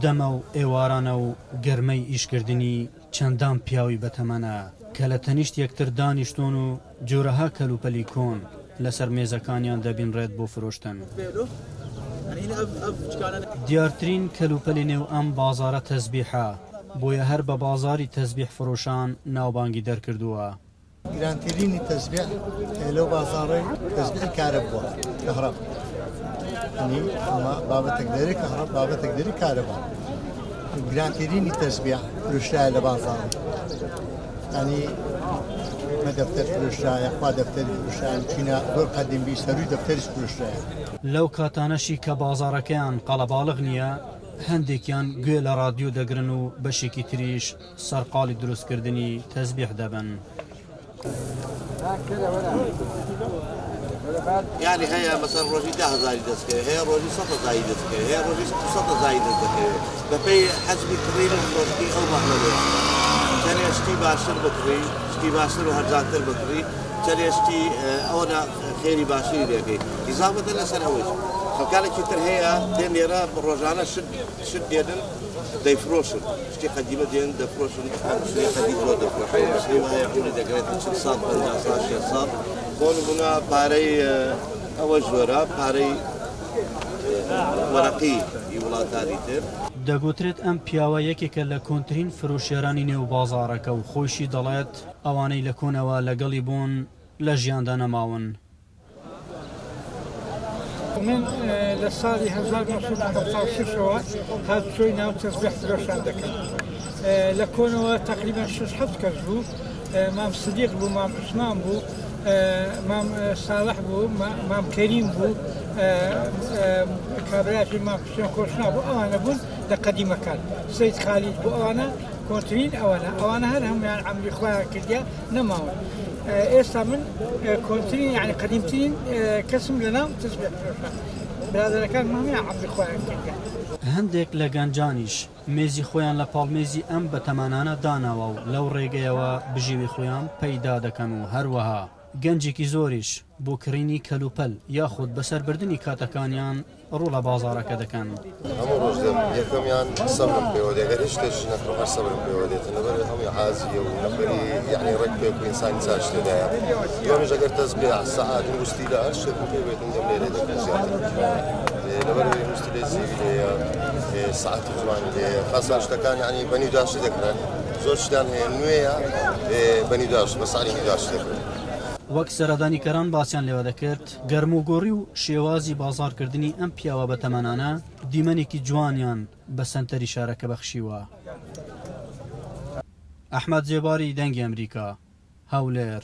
دەمە و ئێوارانە و گەرمەی ئیشکردنی چەندان پیاوی بەتەمەنە کە لە تەنیشت یەکتر دانیشتوون و جۆرەها کەلوپەلی کۆن لەسەر مێزەکانیان دەبینرێت بۆ فرۆشتن. دیارترین کەلوپەلی نێو ئەم بازاڕە تەزبیحە، بۆیە هەر بە بازاڕی تەزبیح فرۆشان ناوبانگی دەرکردووە. گرانترینی تەزبیح لەو بازاڕەی تەزبیحی کارەب بووە، کەهڕەب. یانی ئەمە بابەتێک دەرێ کەهڕەب، بابەتێک دەرێ کارەبا. گرانترینی تەزبیح فرۆشرایە لە بازاڕ. ینی بە دەفتەر فرۆشرایە، خوا دەفتەری فرۆشرایە، چینە زۆر قەدیم بی سەروی دەفتەریش فرۆشرایە. لەو کاتانەشی کە بازاڕەکەیان قەڵەباڵغ نییە، هەندێکیان گوێ لە ڕادیۆ دەگرن و بەشێکی تریش سەرقاڵی دروستکردنی تەزبیح دەبن. یانی هەیە مەسەن ڕۆژی دە هەزاری دەست کەوێ هەیە ڕۆژی سەد هەزاری دەست کەوێ هەیە ڕۆژی 200 هەزاری دەست دەکەوێ بەپێی حەجمی کڕین و فرۆشتنی ئەو مەعمەلەیە چەنێ شتی باشتر بکڕی شتی باشتر و هەرزانتر بکڕی چەنێ شتی ئەوەنە خێری باشتری لێکەی ئیزافەتە لەسەر ئەوەیش خەڵکانێکی تر هەیە دێن لێرە ڕۆژانە شت شت دێنن دەیفرۆشن شتی قەدیمە دێن دەفرۆشن شتی قەدیم زۆر دەفرۆشن شتی وایە عومری دەگرێتە 40 ساڵ 50 ساڵ 60 ساڵ بۆ نمونە پارەی ئەوە زۆرە پارەی وەرەقی ی وڵاتانی تر. دەگوترێت ئەم پیاوە یەکێکە لە کۆنترین فرۆشیارانی نێو بازاڕەکە و خۆیشی دەڵێت ئەوانەی لە کۆنەوە لەگەڵی بوون لە ژیاندا نەماون. من لە ساڵی 1976 ەوە هاتوچۆی ناو تەزبیح فرۆشان دەکەم. لە کۆنەوە تەقریبەن شەش حەفت کەس بوو. مام سدیق بوو، مام عوسمان بوو، مام ساڵح بوو، مام کەریم بوو، کابرایەکی مام حوسێن خۆشنا بوو، ئەوانە بوون لە قەدیمەکان. سەید خالید بوو، ئەوانە کۆنترین ئەوانە ئەوانە هەر هەموویان عەمری خۆیان کردیە نەماون. ئێستا من کۆنترین یعنی قەدیمترین کەسم لەناو تەزبیح فرۆشان برادەرەکان هەموویان عەمری خۆیان کردیە. هەندێک لە گەنجانیش مێزی خۆیان لە پاڵ مێزی ئەم بەتەمانانە داناوە و لەو ڕێگەیەوە بژێوی خۆیان پەیدا دەکەن و هەروەها گەنجێکی زۆریش بۆ کڕینی کەلوپەل یاخود بەسەربردنی کاتەکانیان ڕوو لە بازاڕەکە دەکەن. هەموو ڕۆژ دێم یەکەمیان سەبرم پێوە دێ گەر هیچ شتێکیش نەکڕم هەر سەبرم پێوە دێتن لەبەر هەمووی عازیە و نەفەری یەعنی ڕێک پێک و ئینسانی چاکیش تێدایە دووەمیش ئەگەر تەزبیح سەعات موستیلە هەر شتێکم پێ بێتن دێم لێرەی دەکڕم زیاتر لەبەر ئەوەی موستیلەی زیوی لێیە سەعاتی جوانی لێیە خاسان شتەکان یەعنی بە نیوداشی دەکڕن زۆر شتیان هەیە نوێیە بە نیوداش بە سعری نیوداشی دەکڕن. وەک سەردانیکەران باسیان لێوە دەکرد، گەرموگوڕی و شێوازی بازاڕکردنی ئەم پیاوە بەتەمەنانە دیمەنێکی جوانیان بە سەنتەری شارەکە بەخشیوە. ئەحمەد زێباری، دەنگی ئەمریکا، هەولێر.